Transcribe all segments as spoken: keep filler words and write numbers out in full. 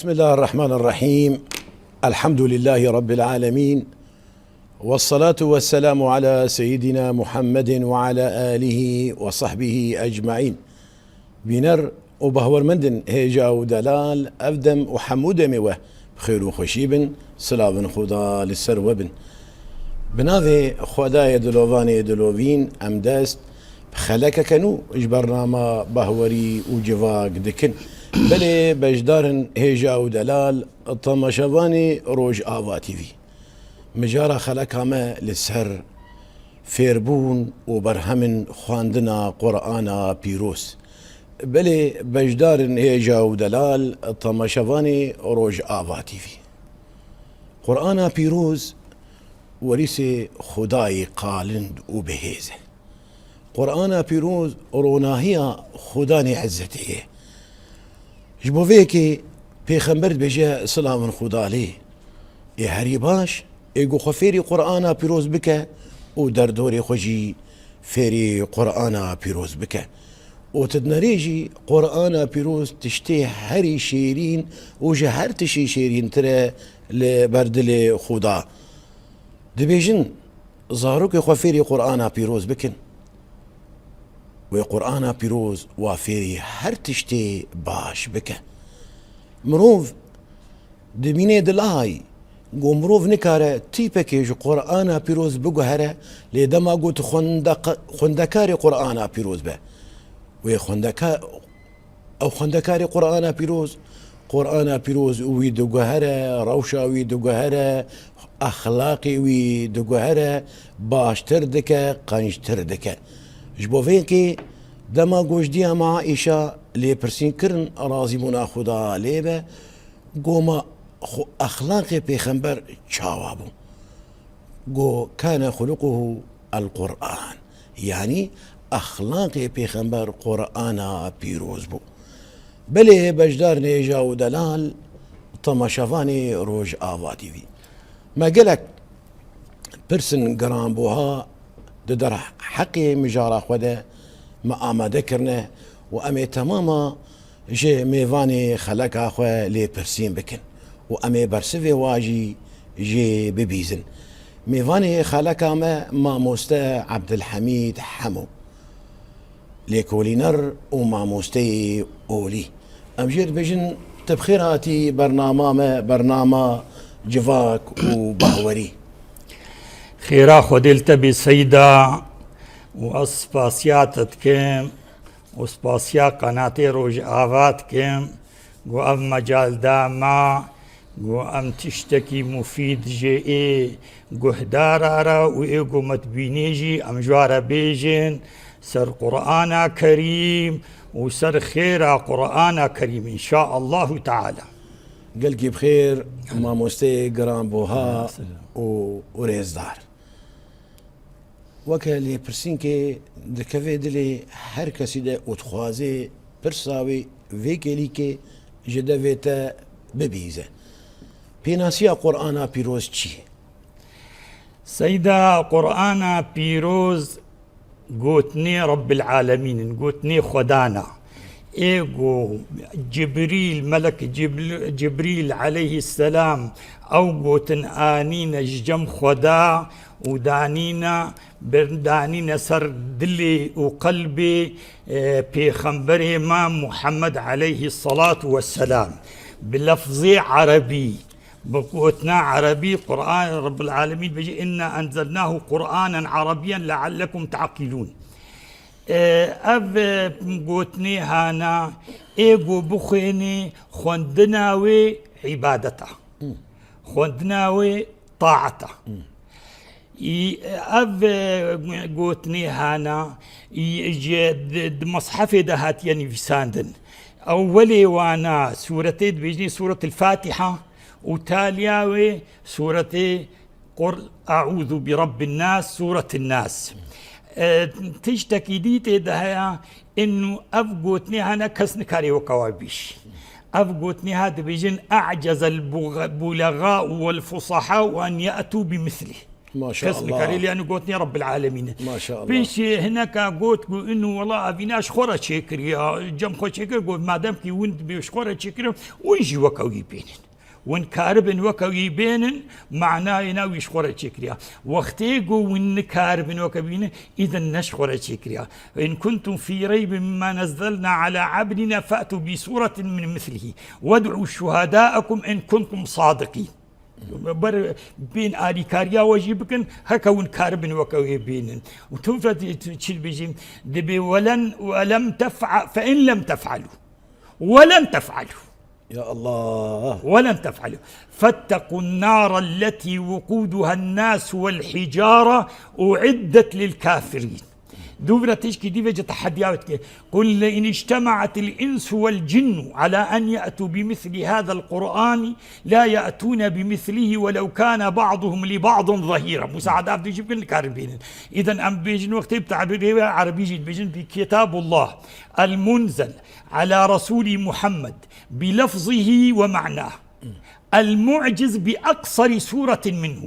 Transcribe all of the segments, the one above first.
بسم الله الرحمن الرحيم. الحمد لله رب العالمين. والصلاة والسلام على سيدنا محمد وعلى آله وصحبه أجمعين. Bîner û bahwermendin hêja û delal, ev dem û hemû demê we bi xêr û xweşî bin, silavin Xuda li ser we bin. Bi navê Xwedayê dilovanê dilovîn em dest bi xelekeke nû ji bernama Bahwerî û Civak dikin. Belê beşdarin hêja û delal, temaşevanê Rojava T V. Mijara xeleka me li ser fêrbûn û berhemin xwendina Qur'ana Pîroz. Belê beşdarin hêja û delal, temaşevanê Rojava T V. Qur'ana Pîroz werîsê Xwedayê qalind û bihêz e. Qur'ana Pîroz ronahiya Xudanê Ezzetê ye. Ji bo vê yekê Pêxember dibêje, silavin Xuda lê. Ê herî baş, ê ku xwe fêrî Qur'ana Pîroz bike û derdorê xwe jî fêrî Qur'ana Pîroz bike. Û tu dinerê jî Qur'ana Pîroz tiştê herî şêrîn û ji her tişî şêrîntir e li ber dilê Xuda. Dibêjin, zarokê xwe fêrî Qur'ana Pîroz bikin. Wê Qur'ana Pîroz wa fêrî her tiştê baş bike. Mirov dibîne dilay, ku mirov nikare tîpekê ji Qur'ana Pîroz biguhere, lê dema ku tu xwendeka-, xwendekarê Qur'ana Pîroz be. Wê xwendeka-, Ew xwendekarê Qur'ana Pîroz, Qur'ana Pîroz wî diguhere, rewşa wî diguhere, exlaqê wî diguhere, baştir dike, qenctir dike. Ji bo vê yekê dema goşdiya me Aîşa lêpirsîn kirin, razîbûna Xuda lê be, goma xwe exlaqê Pêxember çawa bû? Go, "Kâne xuluquhu el-Qur'an." Yanî, exlaqê Pêxember Qur'ana pîroz bû. Belê beşdar nêja û delal, temaşevanê Rojava T V. Me gelek pirsin giranbuha di derheqê mijara xwe de me amade kirine û em ê temama ji mêvanê xeleka xwe lêpirsîn bikin û em ê bersivê wa jî jê bibîzin. Mêvanê xeleka me mamoste Ebdilhemîd Hemo, lêkolîner û mamosteyê olî. Em jê dibêjin, tu bi xêr hatî bernama me, bernama Civak û Bahwerî. Xêra Xwedê li te bê Seyda û ez spasiya te dikim. û spasiya qenatê Rojava dikim, ku ev mecal da me, ku em tiştekî mufîd ji ê guhdara re û ê ku me dibînê jî em ji we re bêjin, ser Qur'ana Kerîm û ser xêra Qur'ana Kerîm, înşaallahu teala. Gelkî bi xêr, mamosteyê giranbuha û, û rêzdar. Weke lêpirsînkê dikeve dilê her kesî de û dixwaze pirsa wê vê kêlîkê ji devê te bibîze. Pênasiya Qur'ana Pîroz çi ye? Seyda, Qur'ana Pîroz gotinê Rabbil Alemîn in, gotinê Xwedana. Ê ku Cibrîl, melek Cibl-, Cibrîl aleyhisselam ew gotin anîne ji cem Xweda û danîne, bir-, danîne ser dilê û qelbê, e, Pêxemberê me Muhammed aleyhisselatu vesselam. Bi lefzê erebî, bi gotina erebî, Qur'an, Rabbil Alemîn dibêje, "Inna enzelnahu Qur'anen Arabiyen leallekum ta'qilûn." E, ev, e, gotinê hana, ê ku bixwênê, xwendina wê îbadet e. Xwendina wê taet e. Î, ev, e, gotinê hana, î, ji, di, di meshefê de hatiye nivîsandin. Ewwelê wana sûretê dibêjinê Sûretil Fatiha û taliya wê sûretê Qul Eûzu bi Rabbin Nas, Sûretin Nas. E, tiştekî dî tê de heye, inu ev gotinê hene kes nikare weka we bîş. Ev gotinê ha dibêjin, "E'cezel bug-, bulegâ wel fusahâ en ye'tû bi mislih." Maşallah. Kes nikare lê, yani gotinê Rabbil Alemîn e. Maşallah. Pêşî hineka got ku inu wela evîna ji xwe re çêkiriya, cem xwe çêkir, got madem ki win dibê ji xwe re çêkiriya, win jî weke wî bênin. Win karibin weke wî bênin, manayê na wî ji xwe re çêkiriya. Wextê ku win nikaribin weke bînin, îdin ne ji xwe re çêkiriya. In kuntum fî reybin mimma nezzelna ala abdina fe'tu bi suretin min mislihi. Wed'u şuhada'akum in kuntum sadiqîn. Ber bên alîkariya we jî bikin, heke hûn karibin weke wê bînin. Û tu ve çi dibêjî? Dibê welen, welem tef'a-, fe in lem tef'alû. Welen tef'alû. Ya Allah. Welen tef'alû. Fettekûn nâre lletî wukûduhen nâsu vel hicâre u'iddet lil kafirîn. Dûvra tişkî dî ve ji tehediya dike. Qul le in ictema'atil insu vel cinnu ala en ye'tu bi misli hadal Qur'ani la ye'tûne bi mislihi welew kâne ba'duhum li ba'din zehîra. Musa Adaf dî jî bikin nikarin bînin. Îden em bêjin wextê bi tabîrê we erebî jî dibêjin bi kitabullah el munzel ala Resûlî Muhammed bi lefzihi ve ma'nah. المعجز بأقصر سورة منه،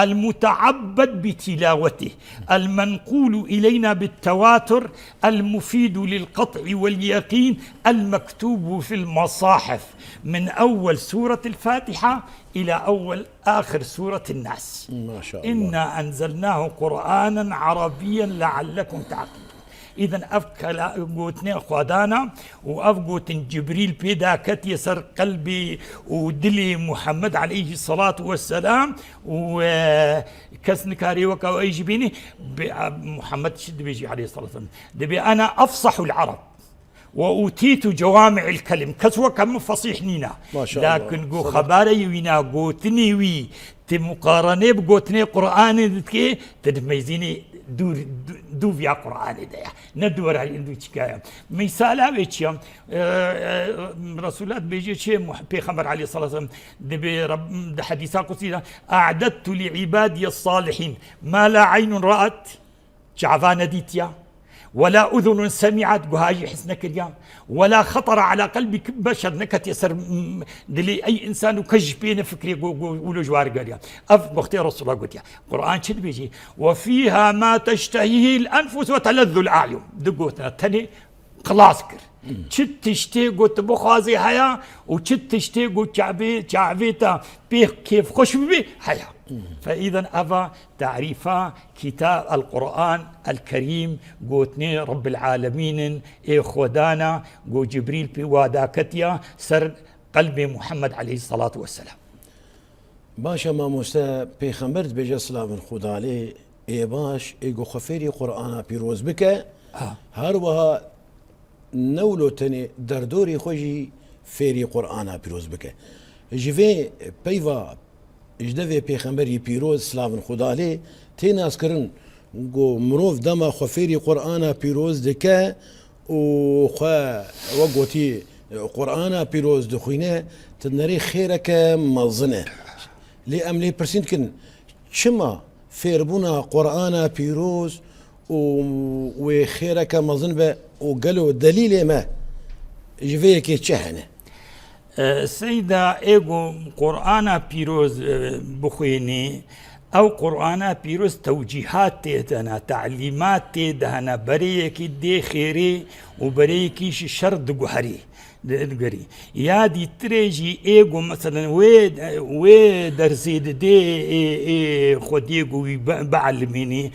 المتعبد بتلاوته، المنقول إلينا بالتواتر، المفيد للقطع واليقين، المكتوب في المصاحف من أول سورة الفاتحة إلى أول آخر سورة الناس. ما شاء الله. إنا أنزلناه قرآنا عربيا لعلكم تعقلون. Îden ev kela-, gotinê Xwedana û ev gotin Cibrîl pê daketiye ser qelbê û dilê Muhammed aleyhî selatu wesselam û, e, kes nikarê weka ey jî bînî. Bi-, Muhammed çi dibêjî aleyhî selatu wesselam? Dibê, "Ena efsahul Arab." Ve utîtu cewami'il kelim. Kes weke min fesîh nîna. Maşallah. Lakin go xebareyê wîna, gotinê wî, ti muqarenê bi gotinê Qur'anê dikê, ti di meyzînê dûr, dû-, dûviya Qur'anê de ya. Ne dûra hindû çika ya. Mîsala wê çi ya? E, e, Resulullah dibêje çi muh-, Pêxember aleyhissalatu vesselam dibê Rab-, di hedîsa qudsî de, "A'dettu li ibadiye salihin ma la aynun ra'at." Çava nedîtiya. Wela udhunun semi'at, guha jî his nekiriya. Wela xetara ala qelbi beşer, neketiye ser, m, dilê ey însan û kes jî pê nefikirê go, go, wilo ji war geriya. Ev wextê Resulullah gotiya. Qur'an çi dibêjî? "Ve fîha ma teştehîhil enfus ve telezzul a'yun." Di gotina tenê xilas kir. Çi tiştê ku tu bixwazî heya û çi tiştê ku çavê, çavê te pê kêfxweş bibî heya. Fe îden eva tarîfa Kitab el-Qur'an el-Kerîm, gotinê Rabbil Alemîn in, ê Xwedana, ku Cibrîl pê wa daketiya ser qelbê Muhammed aleyhissalatu vesselam. Baş e mamoste, Pêxember dibêje silavên Xuda lê, ê baş, ê ku xwe fêrî Qur'ana pîroz bike, ha, her wiha ne wilo tenê derdorê xwe jî fêrî Qur'ana pîroz bike. Ji vê peyva ji devê Pêxemberî pîroz silavên Xuda lê tê naskirin ku mirov dema xwe fêrî Qur'ana pîroz dike, û xwe, we gotî, Qur'ana pîroz dixwîne, tu nerê xêreke mezin e. Lê em lê pirsîn dikin, çima fêrbûna Qur'ana pîroz û wê xêreke mezin be û gelo delîlê me ji vê yekê çi hene? E, Seyda, ê ku Qur'ana pîroz, e, bixwînî, ew Qur'ana pîroz tewcîhat tê de hene, telîmat tê de hene, berê yekî dê xêrê û berê yekî jî şer diguherî, di-, digerî. Ya dîtirê jî ê ku, meselen, wê, wê dersê didê ê, ê xwediyê ku wî bi-, bielmînî,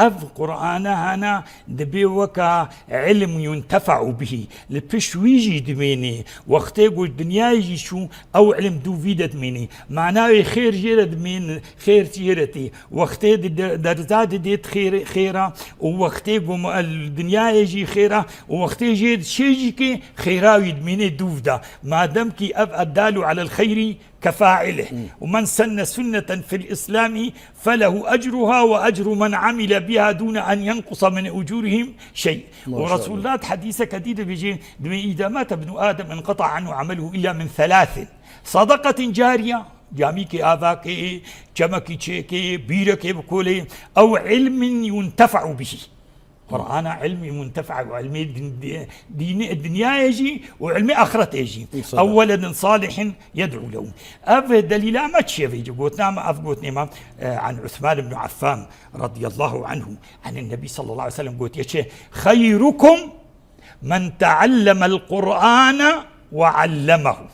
Ev Qur'ana hana dibê weka ilm yuntefa'u bihî. Li pişt wî jî dimênê. Wextê ku dinyayê jî çû, ew ilm dû vî de dimênê. Mana wê xêr jê re dimên, xêr jê re tê. Wextê di de-, derza didê xêr-, xêra û wextê ku mu-, el-, dinyayê jî xêra û wextê jê diçê jî kê xêra wî dimênê dûv de. Madem kî ev eddalu alel xeyrî كفاعله. ومن سن سنة في الإسلام فله أجرها وأجر من عمل بها دون أن ينقص من أجورهم شيء. ما شاء الله. ورسول الله حديث كديد بيجي، دمي إذا مات ابن آدم انقطع عنه عمله إلا من ثلاث: صدقة جارية، جاميكي آفاكي، جمكي تشيكي، بيركي بكولي، أو علم ينتفع به. Qur'ana ilmî muntefe'a û ilmê din-, di-, dînî, dinyayê jî û ilmê axiretê jî. Înşallah. Ew weledin salihin yed'u lehu. Ev delîla me çi ye vêce? Gotina me, ev gotinê me, e, an Uthman ibn Affan radiyallahu anhu, an Nebi sallallahu aleyhi ve sellem gotiye çi? "Xeyrukum men teallemel Qur'ane ve allemehu."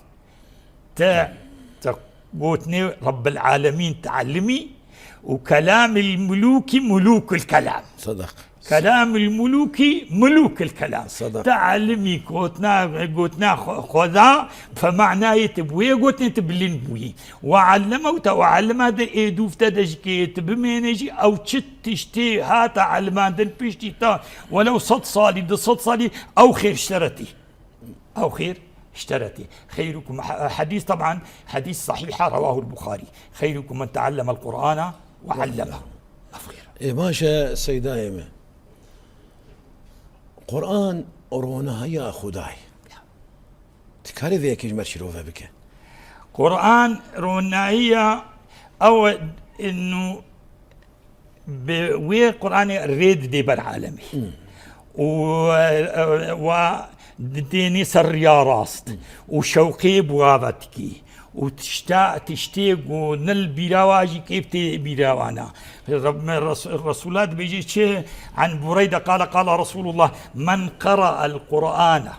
Te, te gotinê Rabbil Alemin teallimî û kelamil mulûkî mulûkul kelam. Sadaq. Kelamil mulûkî mulûkul kelam. Sadaq. Teallimî gotina, gotina xwe-, Xweda, fe manayê te bi wê gotinê te bilind bûyî. Ve alleme û te ve alleme de ê dûv te de ji kê te bimêne jî, ew çi tiştê hate elmandin piştî te, welew sed salî, du sed salî, ew xêr ji te re tî. Ew xêr ji te re tê. Xeyrukum, he-, hedîs, teban, hedîs sahîh e, rewahul Buxarî. "Xeyrukum men teallemel Qur'ana ve allemehu." Ev xêr. Ê, baş e, seydayê me. Qur'an ronahiya Xwedayê. Dikarî vê yekê ji me re şîrove bike? Qur'an ronahiya ew e, inu Bi wê Qur'anê rê didê ber alemê. Hmm. Û, e, e, wa didênê ser riya rast. Hmm. Û şewqê bi wa ve dikî. Û tişta, tiştê ku ne li bîra wa jî kêf tê bîra wana. Reb-, me Res-, Resûla dibêje çi? An Bureyde qala, qala Resulullah, "Men qera'el Qur'ane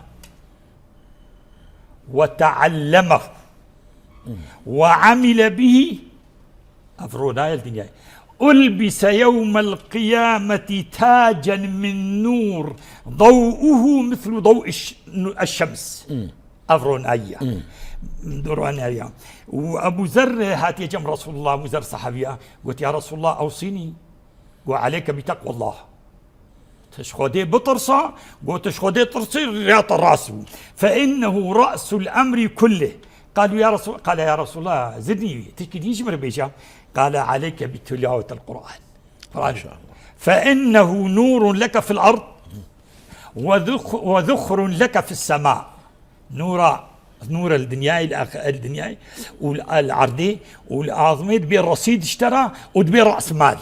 ve teallemehu ve amile bihi." Ev ronaya li dinyayê. "Ulbise yewmel qiyameti tacen min nur, daw'uhu mislu daw'i ş-, nu-, eşşems." Hmm. Ev ronaya. Hmm. Ronaya. Û Ebu Zer hatiye cem Resulullah, Ebu Zer sahabiya, got, "Ya Resulullah, ewsînî." Got, "Aleyke bi teqwallah." Tu ji Xwedê bitirsa, got, "Tu ji Xwedê tirsî, riya te rast bû. Fe innehu ra'sul emrî kullih." Qalu ya Resul-, qale ya Resulallah, zidnî, tişkî dî ji min re bêje. Qale, "Aleyke bi tilawetil Qur'an." Qur'an. Maşallah. "Fe innehu nurun leke fil ard ve zuk-, ve zuhrun leke fis sema." Nûra, nûra li dinyayê, li ax-, li dinyayê û li, li erdê û li azmê dibê resîd ji te re û dibê resmal.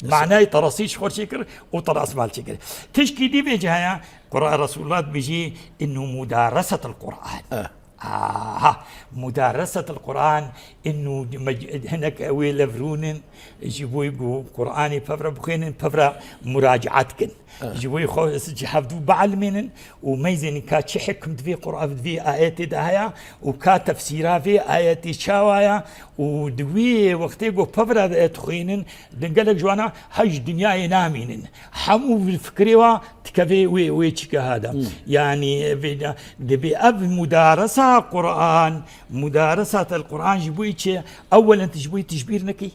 Manayê te resîd ji xwe çêkir û te resmal çêkir. Tişkî dî vê cihaya, Qur'an Resulullah dibêjî, "Innu mudaresetel Qur'an." Eh. Aha, mudaresetel Qur'an, innu mec-, hinek wê levrûnin, ji bo ku Qur'anê pevre bixwênin, pevre muracaat kin. Ha. Ji bo xwe ji hevdû bielmênin û meyzênin ka çi hikm di vê Qur'an, di vê ayetê de heye û ka tefsîra vê ayetê çawa ye û di wê wextê ku pevra dixwînin, di gelek ji wana hej dinyayê namînin. Hemû fikrê wa dikeve wê, wê çîka hada. Hmm. Yanî vê de, dibê ev mudaresa Qur'an, mudaresa tel Qur'an ji bo çi? Ewelen tu ji bo tijbîr nekî.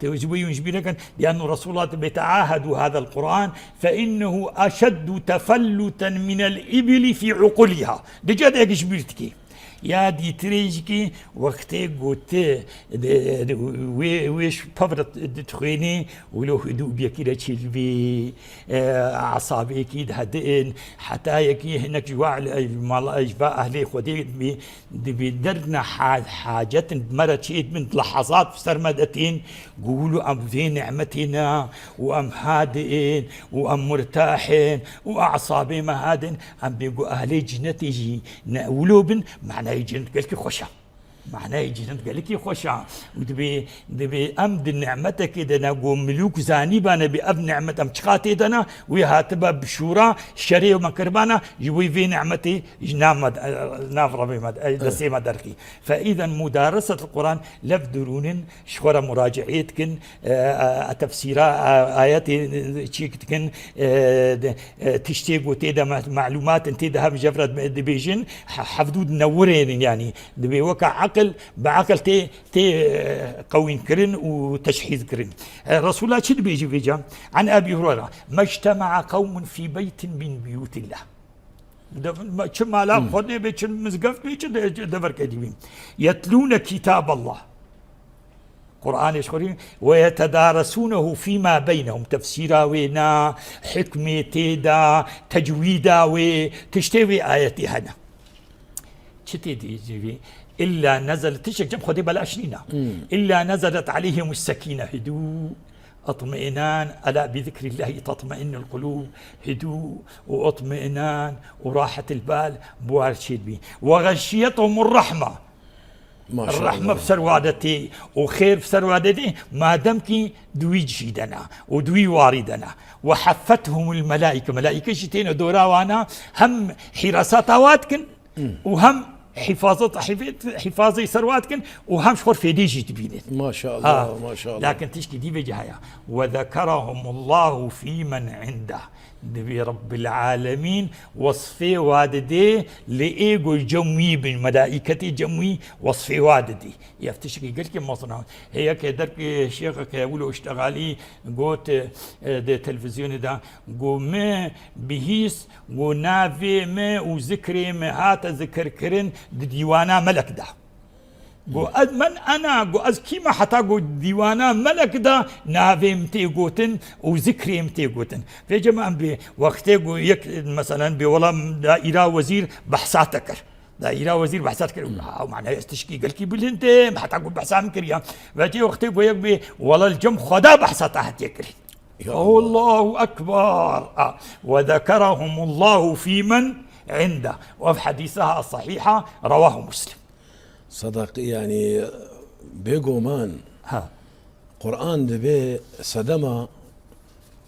Te ji bo yûn ji bîr nekin, liannu Resulullah dibê, "Teahedu hadel Qur'an, fe innehu eşeddu tefelluten minel ibili fî uquliha." Dice de ji bîr dikî. Ya dîtirê jî kî wextê gote, de, de, wê, wê ji pevre dixwênê, wilo hidû biyekî re çêdibî, e, asabêkî dihedin, heta yekî hinek ji wa, mal, ji va ehlê Xwedê dibî, Dibî derna ha-, hacetin me re çêdibin, lehazat bi ser me de tên, ku wilo em vê nimetê ne, û em hadin, û em murtahên, û asabê me hadin, em bê ku ehlê cinetê jî ne wilo bin, manayê cinet gelkî xweş e. Manayê cinet gelkî xweş e. Û dibê, dibê em di nimetekê de ne, ku milûk zanîbane bê ev nimet em çiqa tê de ne, wê hatibe bi şûra, şerê û me kiribana, ji bo vê nimetê ji nav me, nav revê me, destê me derxî. Fe îzen mudaresetil Qur'an, lev dirûnin, ji xwe re muraciê dikin, e, e, tefsîra, e, ayetê çîk dikin, e, de, e, tiştê ku tê de me-, malûmatin tê de hem jevre dibêjin, he-, hevdû dinewirênin, yanî dibê weke aqil, bi aqil tê, tê, e, qewînkirin û teşhîzkirin. E, Resûla çi dibêjî vêca? An Ebî Hureyre, "Mectema'a qewmun fî beytin min biyûtillah." De-, çi mala Xwedê be, çi mizgeft be, çi de-, çi deverkê dî bî. "Yetlûne kîtaballah." Qur'anê ji xwe re, "Ve yetedaresûnehu fîma beynehum." Tefsîra wê na, hikmê tê da, tecwîda wê, tiştê wê ayetê hene. Çi tê dî, dî vî? "Îlla nezel", tiştek cem Xwedê belaş nîna. Hmm. "Îlla nezelet aleyhimus sekîne." Hidû اطمئنان، ألا بذكر الله تطمئن القلوب، هدوء واطمئنان وراحة البال بوار çêdibî. وغشيتهم الرحمة. Maşallah. Rehme bi ser wa de tê û xêr bi ser wa de tê, madem kî di wî cihî de ne û di wî warî de ne. وحفتهم الملائكة، melaîke jî têne dora wana, hem hîrasata wa dikin û hem hifazet-, hifazê ser wa dikin û hem ji xwe fêdê jî dibînin. Maşallah, ha, maşallah. Lakin tişkî dî vê cihaya. وذكرهم الله فيمن عنده. Divê Rabbil Alemîn wesfê wa didê, lê ê ku cem wî bin, melaîketê cem wî wesfê wa didê. Ev tişkî gelkî mezin e. Heye ke derkê şêxeke wilo îştexalî got, e, di televîzyonê de, got, me bihîst, got, navê me û zikrê me hate zikirkirin di dîwana melek de. Got, ez, men ena, got, ez kî me heta, got, dîwana melek de navê min tê gotin û zikrê min tê gotin. Vêce me em bi wextê, got, yek, meselen, bê wela daîra wezîr behsa te kir. Daîra wezîr behsa te kir. Ha, mane ez tişkî gelkî bilind e, heta got behsa min kiriya. Vêce wextê, got, yek bê wela li cem Xweda behsa te hatiye kirin. Ya Allah. Allahu Ekber. Ha, وذكرهم الله فيمن عنده. Ev hedîsa sehîha, rewahu Muslim. Sedaq, yanî, bêguman, ha, Quran dibe sedema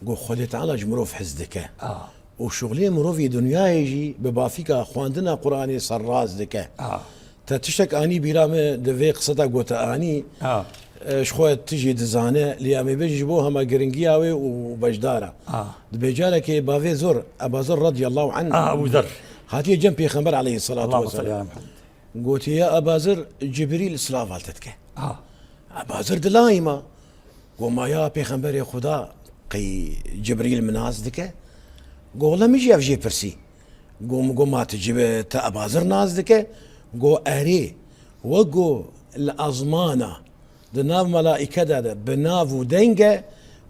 ku Xwedê Teala ji mirov hez dike. Ah. Û şuxulê mirovî dinyayê jî bi bafîka xwendina Quranê serrast dike. Ah. Te tiştek anî bîra me, di vê qiseta ku te anî, ah, e, ji xwe tu jî dizane, lê em ê bêjin ji bo hema giringiya wê û beşdar e. Ah. Dibê carekê bavê Zir, Eba Zir radiyallahu anh, ah, Ebu Zer, hatiye cem Pêxember aleyhissalatu vesselam. Allahümme salli ala Muhammed. Gotiye, ya Eba Zir, Cibrîl silav li te dike. Ha. Eba Zir dilayî ma. Go, ma ya Pêxemberê Xuda, qey Cibrîl min nas dike? Go, wele min jî ev jê pirsî. Go, min go, ma tu Cib-, te Eba Zir nas dike? Go, erê. We go, li ezmana, di nav melaîke de de bi nav û deng e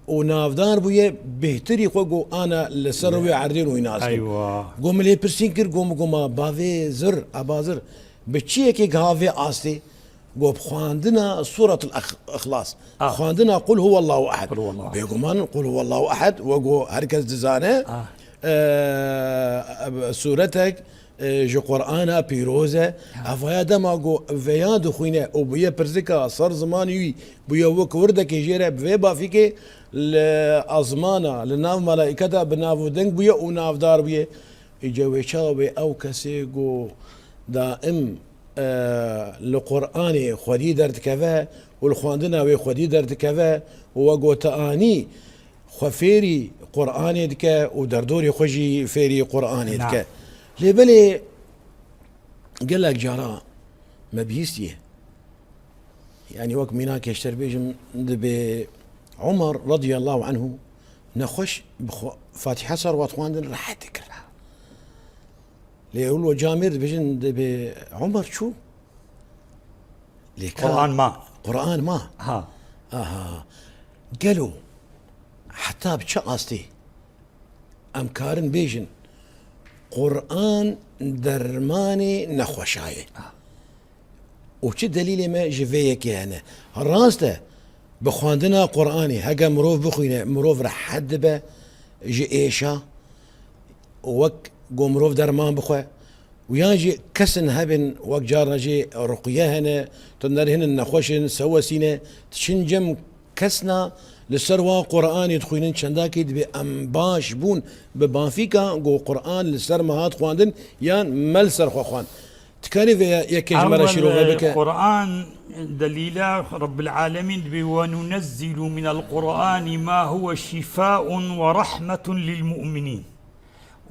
û navdar bûye, bêhtirî xwe go ana li ser rûyê erdê rûynas kir. Eywa. Go min lê pirsîn kir, go min go, ma bavê Zir, Eba Zir, bi çi yekê giha vê astê? Go bi xwendina Sûretul Ex-, Îxlas. Ah. Xwendina Qul huwallahu ehad. Qul huwallahu ehad. Bêguman Qul huwallahu ehad, we go her kes dizane. Ah. E, e, sûretek, e, ji Qur'ana pîroz e. Ha. Evaya dema ku veya dixwîne û bûye pirsika ser zimanê wî, bûye wek wirdekê jê re bi vê bafîkê li ezmana, li nav melaîketa bi nav û deng bûye û navdar bûye. Îca wê çawa bê ew kesê ku daim, e, li Qur'anê xwedî derdikeve û li xwendina wê xwedî derdikeve û we gotianî xwe fêrî Qur'anê dike û derdorê xwe jî fêrî Qur'anê dike. Na. Lê belê gelek cara me bihîstiye. Yanî wek mînakê ji te bêjim, dibê Umar radiyallahu anhu nexweş bi xwe Fatiha ser we dixwendin rehet dikir. Lê ewil we camêr dibêjin dibê Umar çû. Lê ka Qur'an ma. Qur'an ma. Ha. Aha. Gelo heta bi çi astê em karin bêjin Qur'an dermanê nexweşa ye? Û çi delîlê me ji vê yekê hene? Rast e, bi xwendina Qur'anê heke mirov bixwîne, mirov rehet dibe ji êşa, wek ku mirov derman bixwe. Û yan jî kesin hebin, wek carna jî ruqiye hene, tu nerihinin nexweş in, sewesî ne, diçin cem kesna li ser wan Qur'anê dixwînin, çendakî dibê em baş bûn bi bafîka ku Qur'an li ser me hat xwendin yan me li ser xwe xwend. Dikarî vê yekê ji me re şîrove bike? Qur'an delîla Rabbil Alemîn dibê, "Ve nunezzilu minel Qur'ani ma huve şifaun ve rahmetun lil mu'minîn."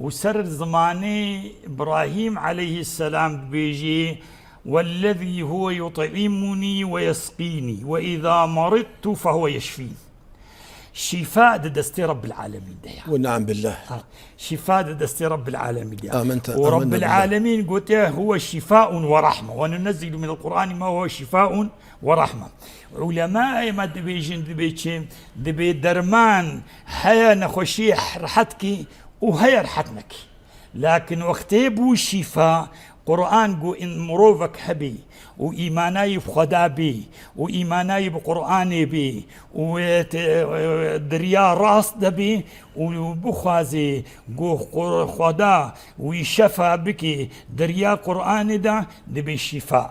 Û ser zimanê Îbrahîm aleyhisselam dibêjê, "Wellezî huve yut'îmunî ve yesqînî ve îzâ meridtu fehuve yeşfîn." Şîfa di destê Rabbil Alemîn de ye. Ve ne'em billah. Ha, şîfa di destê Rabbil Alemîn de ye. Amenna, amenna billah. Û Rabbil Alemîn gotiye, "Huve şîfaun ve rahme. Ve nunezzilu minel Qur'ani ma huve şîfaun ve rahme." Ulemayê me dibêjin, dibê çi? Dibê derman heye nexweşiyê rehet kî û heye rehet nekî. Lakin wextê bû şîfa Quran ku in-, mirovek hebî û îmanayî bi Xweda bî û îmanayî bi Quranê bî û, e, te-, e, di riya rast de bî û bixwazê ku Xwe-, Xweda wî şefa bikê di riya Quranê de, dibê şîfa.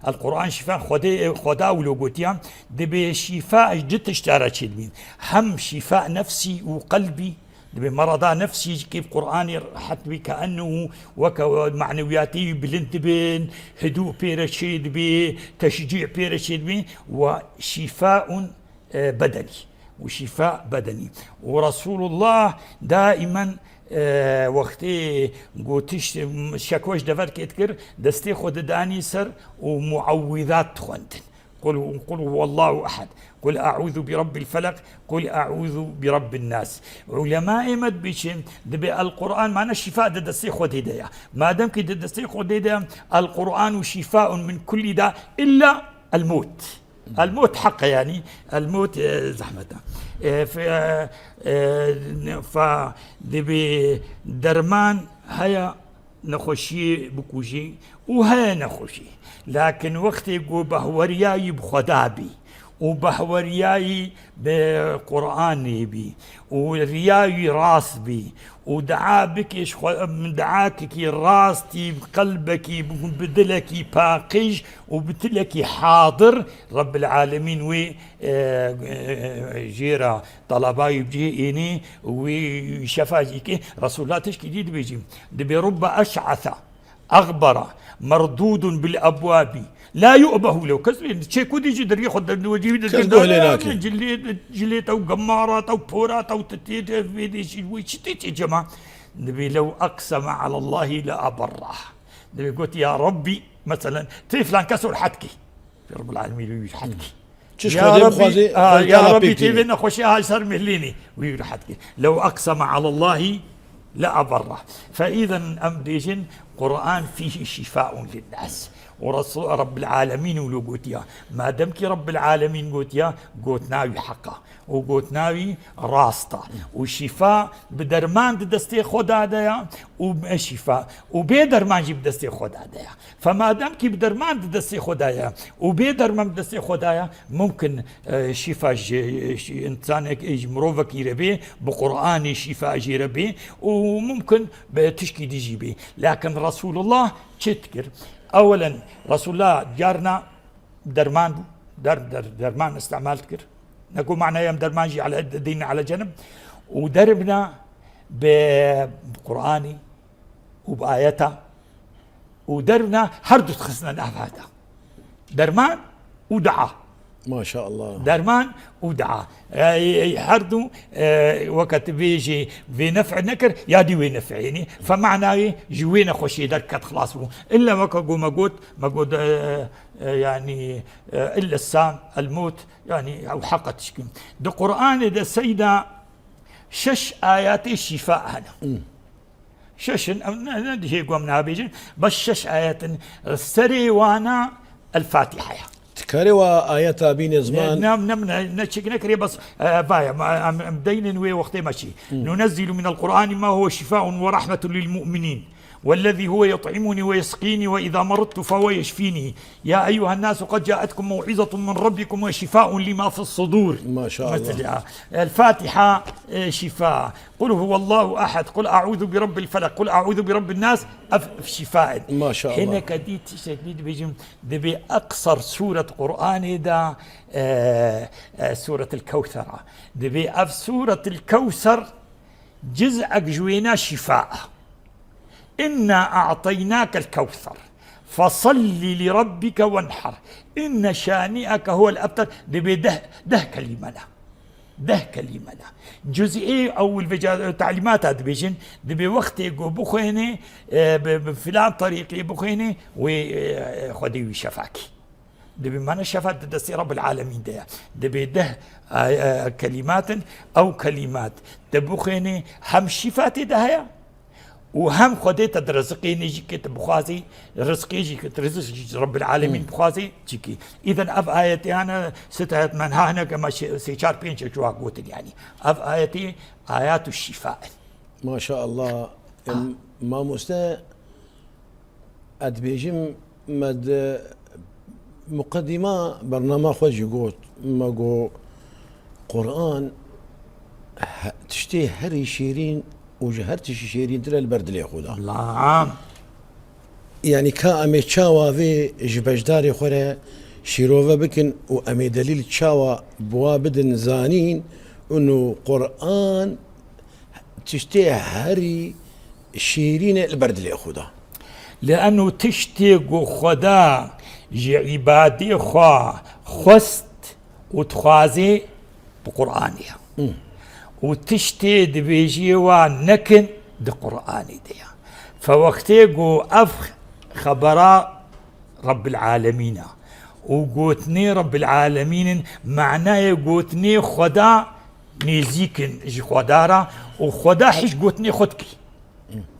El Quran şîfa, Xwedê, Xweda wilo gotiya, dibê şîfa ji du tişta re çêdibîn. Hem şîfa nefsî û qelbî, dibê merada nefsî ji kê bi Quranê rehet bî, ke ennehu weke manewiyatê wî bilind dibin, hidû pê re çêdibê, teşcî pê re çêdibê, we şîfaun, e, bedenî. Û şîfa bedenî. Û Resulullah daimen, e, wextê gotiş, şekwe ji deverkê dikir, destê xwe didanî ser û muawwizat dixwendin. Qul, qul huwallahu ehad. Qul e'ûzu bi rabbil felak. Qul e'ûzu bi rabbin nas. Ulemayê me dibêjin, dibê El Quran, mana şîfa di destê Xwedê de ya. Madem ki di destê Xwedê de ya, El Quran şîfaun min kulli da illa el mut. El mut heq e yani. El mut, e, zehmet e. E, fe, e, fa, dibê derman heye nexweşiyê bikujî û heye nexweşî. Lakin wextê ku behweriyayî bi Xweda bî û behweriyayî bi Quranê bî û riyayî rast bî û dua bikê ji xwe, dua kikî rastî, bi qelbekî, bi, bi dilekî paqij û bi dilekî hadir, Rebbil Alemîn wê, e, e, jê re teleba wî bi cihê ênê, wî şefa jî ke. Resulullah tişkî dî dibêjî, dibê rubbe eş'asa, egbera, merdûdun bil ebwabî, la yu'behu lehu. Kes bê çê ku dî jî deriyê xwe de, wecî wî de. Kes guh lê nake. Cilê, cilê te û gemara te û pora te û titê te vê dê jî wî çi tê çê cema. Dibê lew eqseme alallahî le aberrah. Dibê got, ya Rabbî, meselen, tê filan kes û rehet kî. Rabbil Alemîn wî rehet kî. Çi ji Ya Xwedê Rabbî, bixwazê, ha, Xwedê ya Teala Rabbî pê tê tîne. Vê nexweşiya ha ji ser mêlînê wî rehet kî. Lew eqseme alallahî le aberrah. Fe îzen em bêjin, Quran fîhî şîfaun linnas. Û Resul, Rabbil Alemîn wilo gotiya. Madem ki Rabbil Alemîn gotiya, gotina wî heq e. Û gotina wî rast e. Û şîfa bi derman di destê Xweda de ya û me şîfa. Û bê derman jî bi destê Xweda de ya. Fe madem ki bi derman di destê Xweda ya û bê derman bi destê Xweda ya, mumkin, e, şîfa ji, ji însanek, ji mirovekî re bê, bi Quranê şîfa jê re bê û mumkin bi tişkî dî jî bê. Lakin Resulullah çi dikir? Ewelen Resulullah carna derman bû. Der, der, derman îstemal dikir. Ne ku manaya em derman jî ele, dîn ele cenib. Û deribna bi Quranî û bi ayeta û deribna her du dixistin navhata. Derman û dua. Maşallah. Derman û dua. E, e, her du, e, weke tu bêjî vê nef'e nekir, ya dî wê nef'e. Yanî, fe manayê ji wê nexweşiyê derket, xilas bû. Îlla weke ku me got, me got, e, e, yanî, e, illa sam, el mut, yanî, ew heqa tişkî. Di Qur'anê de seyda şeş ayetê şîfa hene. Hmm. Şeş in, em ne, ne dihê ku em nabêjin, bes şeş ayet in, serê wana El Fatiha ya. Dikarê wa ayeta bîne ziman? Ne, ne, ne, ne, ne çêk nekirê, bes, e, vaya, ma, em, em deynin wê wextê me çî. Hmm. Nunezzilu minel Qur'ani ma huve şifaun ve rahmetun lil mu'minin. والذي هو يطعمني ويسقيني وإذا مرضت فهو يشفيني. يا أيها الناس قد جاءتكم موعظة من ربكم وشفاء لما في الصدور. ما شاء الله. Mesela, El Fatiha, e, şifa. Kul huvallahu ehad, kul a'ûzu bi rabbil felak, kul a'ûzu bi rabbin nas, ev şifa. Maşallah. Hineke dî tiştek dî dibêjim, dibê ekser sûret Qur'anê de, e, e, Sûretil Kewser a. Dibê ev Sûretil Kewser ciz'ek ji wêna şifa. Inna a'taynakel kewser. Fesalli li rabbike wenher. Inne şani'eke huvel ebter. Dibê deh, deh kelîme ne. Deh kelîme ne. Cuz'ê ewil vêca talîmata dibêjin, dibê wextê ku bixwênê, e, bi, bi filan terîqê bixwênê, wê, e, Xwedê wî şefakî. Dibê mana şefa di destê Rabbil Alemîn de ye. Dibê deh, e, e, kelîmat in, ew kelîmat. Te bixwênê hem şîfa tê de heye, û hem Xwedê te di rizqê nêjî ke tu bixwazî, rizqê jî ke tu rizq jî Rabbil Alemîn Hmm. bixwazî, çikî. Îden ev ayetê hene, sê ayet men ha hineke me şê-, sê çar pênc çuwa gotin yani. Ev ayetê ayatu şifa in. Maşallah. Ha. Em, mamoste, Ez dibêjim, me di muqedîma bernama xwe jî got, me got, Quran he-, tiştê herî şêrîn û ji her tişî şêrîntir e li ber dilê xwe de. Yanî ka em ê çawa vê ji beşdarê xwe re şîrove bikin û em ê delîl çawa bi wa bidin zanîn, û Quran tiştê herî şêrîn e li ber dilê xwe de. Leeno tiştê ku Xweda ji îbadê xwe xwest û dixwazê bi Quranê ye. Û tiştê dibêjiyê wa nekin di Quranê de ye. Fe wextê ku ev xebera Rebbil Alemîn e û gotinê Rebbil Alemîn in, manayê gotinê Xweda nêzîk in ji Xweda re û Xweda hiç gotinê xwe dikî.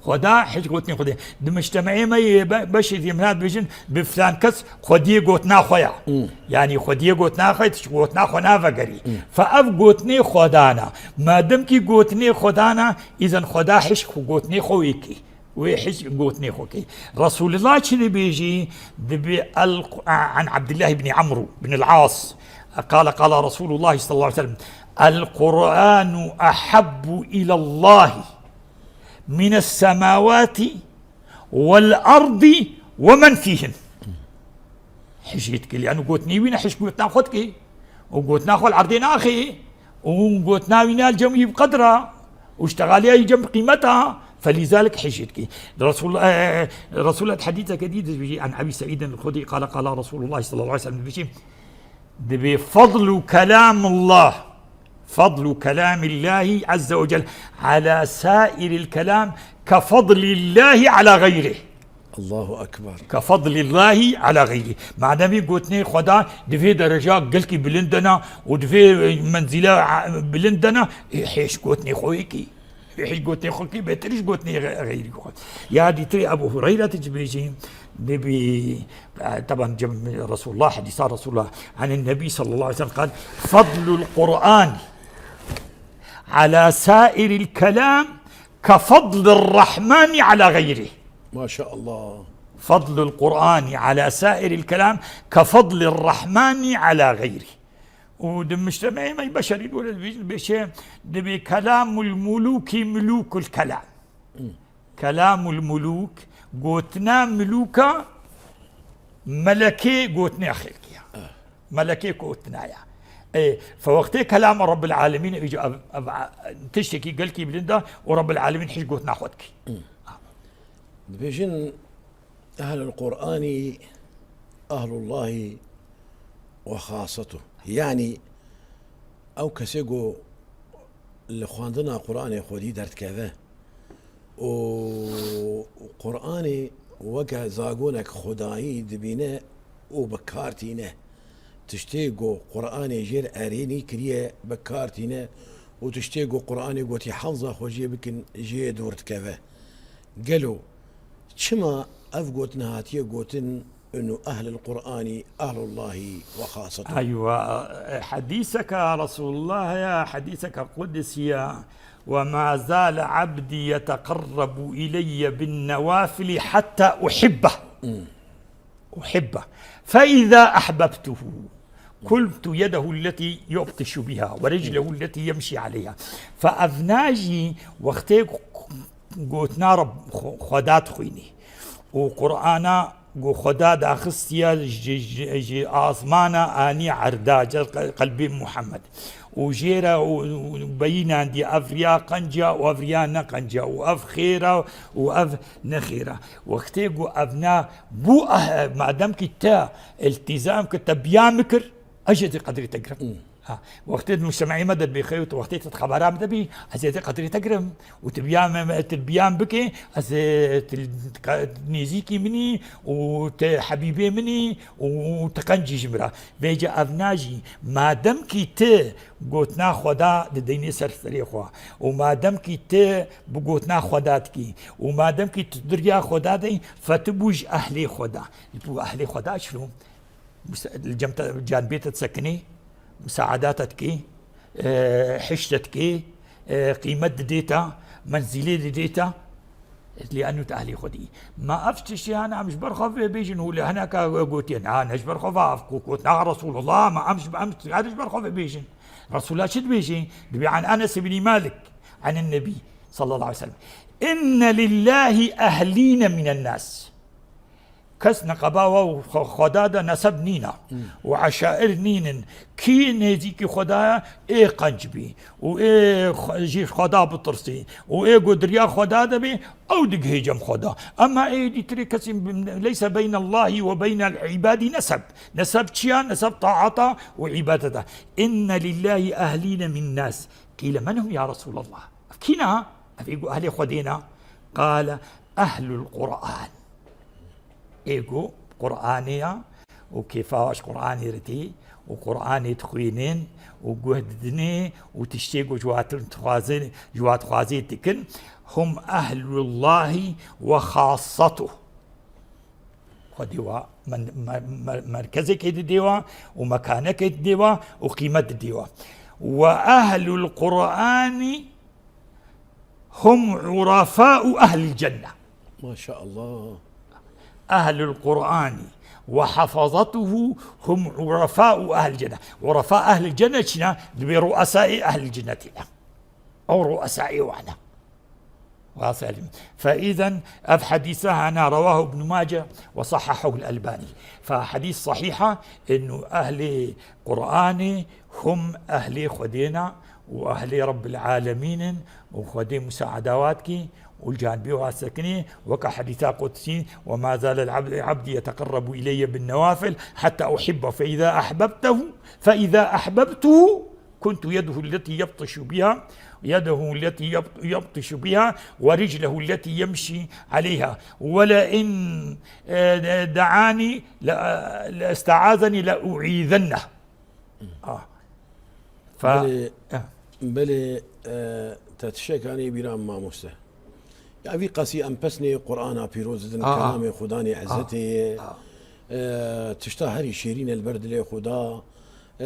Xweda hiç gotinê xwe dê. Di mictemeê me yê be-, beşê zî min dibêjin, bi filan kes xwediyê gotina xwe ya. Yanî xwediyê gotina xwe, tu gotina xwe navegerî. Fe ev gotinê Xwedana. Madem kî gotinê Xwedana, îzen Xweda hiç xwe gotinê xwe wê kî. Wê hiç gotinê xwe kî. Resulullah çi dibêjî? Dibê el-, an Abdullah ibn Amr bin el-As. قال، قال رسول الله صلى الله عليه وسلم: القرآن أحب إلى الله من السماوات والأرض ومن فيهن. Hişê dikê, lîanû gotinê wî ne hiş gotina xwe dikê. Û gotina xwe li erdê naxê. Û gotina wî ne li cem wî bi qedra. Û ştexaliya wî cem bi qîmeta. Felîzalik hişê dikê. Resul, e, Resulullah di hedîseke dî dibêjî, an Ebî Seîdin el-Xudrî qala qala Resulullah sallallahu aleyhi ve sellem dibêjî, Dibê fadlu kelamullah, fadlu kelamillahi azze ve cel ala sairil kelam ke fadlillahi ala gayri. Allahu Ekber. Ke fadlillahi ala gayri. Mademî gotinê Xweda di vê dereca gelkî bilind de ne û di vê, e, menzîla, e, bilind de ne, ê, hêş gotinê xwe yekî. Hiç gotinê xwe kî bêtir ji gotinê xe-, xeyrî xwe. Ya dîtirê Ebu Hureyre tu dibêjî, dibî, e, teban cem Resulullah, hedîsa Resulullah, anin Nebî sallallahu aleyhi ve sellem qal, fadlul Qur'an ala sairil kelam ke fadlir Rahmani ala gayri. Maşallah. Fadlul Qur'ani ala sairil kelam ke fadlir Rahmani ala gayri. Û di mictemeê me beşerî were dibêjin, dibêje, dibê kelamul mulûkî mulûkul kelam. Kelamul mulûk, gotina milûka, melekê gotinê xelkê ya. Melekê gotina ya. E, fe wextê kelama Rabbil Alemîn, îca ev, ev, tiştekî gelkî bilind e û Rabbil Alemîn hiç gotina xwe dikî. Dibêjin, Ehlul Qur'anî, ehlullahî we xasetu. Yanî ew kesê ku li xwendina Qur'anê xwedî derdikeve û Qur'anê weke zagonek xwedayî dibîne û bi kar tîne. Tiştê ku Qur'anê jêr erênî kiriye bi kar tîne û tiştê ku Qur'anê gotî hewza xwe jê bikin jê dûr dikeve. Gelo çima ev gotin hatiye gotin, inu ehlil Qur'anî ehlullahî we xasetu? Eywa, hedîseke Resulullahê ye, hedîseke qudisî ye. وما زال عبدي يتقرب إلي بالنوافل حتى أحبه. أحبه. فإذا أحببته كنت يده التي يبطش بها ورجله التي يمشي عليها. Fe ev najî wextê gotina Reb xwe, Xweda dixwînî û Qur'ana ku Xweda daxistiye ji, ji, ji asmana anî erda, ji qe-, qelbê Muhammed. Û jê re û, û beyînandî ev riya qenca û ev riya ne qenca û ev xêr e û ev ne xêr e. Wextê ku ev ne bû, eh, madem kî te îltîzam kir, te biya min kir, ez jê dê qedrê te girim. Ha, wextê di mujtemeyê me de dibê xew, tu wextê tu di xebera min de bî, ez ê dê qedrê te girim. Û tu biya me, me, tu biya min bikê, ez ê, tu, tu nêzîkî min î û tu hebîbê min î û tu qencî ji min re. Vêca ev najî, madem kî tu gotina Xweda dideynê ser serê xwe û madem kî tu bi gotina Xweda dikî û madem kî tu diriya Xweda dey, fe tu bû ji ehlê Xweda. Tu bû ehlê Xweda çilo? Mus-, li cem te, canbê te disekinî, musaada te dikî, e, hiş te dikî, e, qîmet didê te, menzîlê didê te. Lê enu te ehlê Xwedî. Ma ev tiştê hene em ji ber xwe vê bêjin û li hineka gotiye, na, ne ji ber xwe va, ev ku gotina Resulullah, ma em ji, em ji ber xwe vê bêjin. Resulullah çi dibêjin? Dibê an Enes ibn Malik, an Nebî sallallahu aleyhi ve sellem. Inne lillahi ehlîne minen nas. Kes neqeba we û xwe-, Xweda de neseb nîne û eşair nînin. Kî nêzîkî Xweda ye, ê qenc bî û ê xwe-, ji Xweda bitirsî û ê ku di riya Xweda de bî, ew digihê cem Xweda. Ema ê dîtirê kesî leyse beyne Allahî ve beynel îbadî neseb. Neseb çi ya? Neseb taata û îbadeta. Inne lillahî ehlîne min nas. Qîle men hum ya Resulallah? Ev kî ne? Ev ê ku ehlê Xwedê ne? Qale ehlul Qur'an. Ê ku Qur'anê ya û kêfa ji Qur'anê re tê û Qur'anê dixwînin û guh didinê û tiştê ku ji wat dixwazin, ji wat dixwazê dikin, hum ehlullahî ve xassatuh. Xwedê wa men-, me-, me-, merkezekê didê wa û mekanekê didê wa û qîmet didê wa. Ve ehlul Qur'anî hum urafa'u ehlil cenne. Maşallah. Ehlul Qur'anî ve hafazatuhu hum urafa'u ehlil cenne. Urafa ehlil cenne çi ne? Dibê ru'esaê ehlil cennetê ne. Ew ru'esaê wan e. Wa selim. Fe îzen ev hedîse hene, rewahu Ibn Mace ve sahhahahu el-Elbanî. Fe hedîs sahîh e, inu ehlê Qur'anê hum ehlê Xwedê ne û ehlê Rabbil Alemîn in û Xwedê musaada wa dikî û li canibê wa sekinî, weke hedîsa qudsî, "Ve ma zale abdî yeteqerrebu ileyye bin newafil hetta uhibbe fe îza ehbebtehu fe îza ehbebtuhu kuntu yedehu lletî yebtişu biha, yedehu lletî yeb-, yebtişu biha ve riclehu lletî yemşî aleyha. Ve le in, e, de'anî le, le esteazeni le u'îzenneh." Ah. Fa-, Belê, eh. belê, eh, te tiştekanê bîra min mamoste. Ya vî qasî em pesnê Qur'ana pîroz didin, Aa. kelamê Xudanê Aa. ezzetê ye. Aa. Eh, tişta herî şêrîn e li ber dilê Xuda. Eh,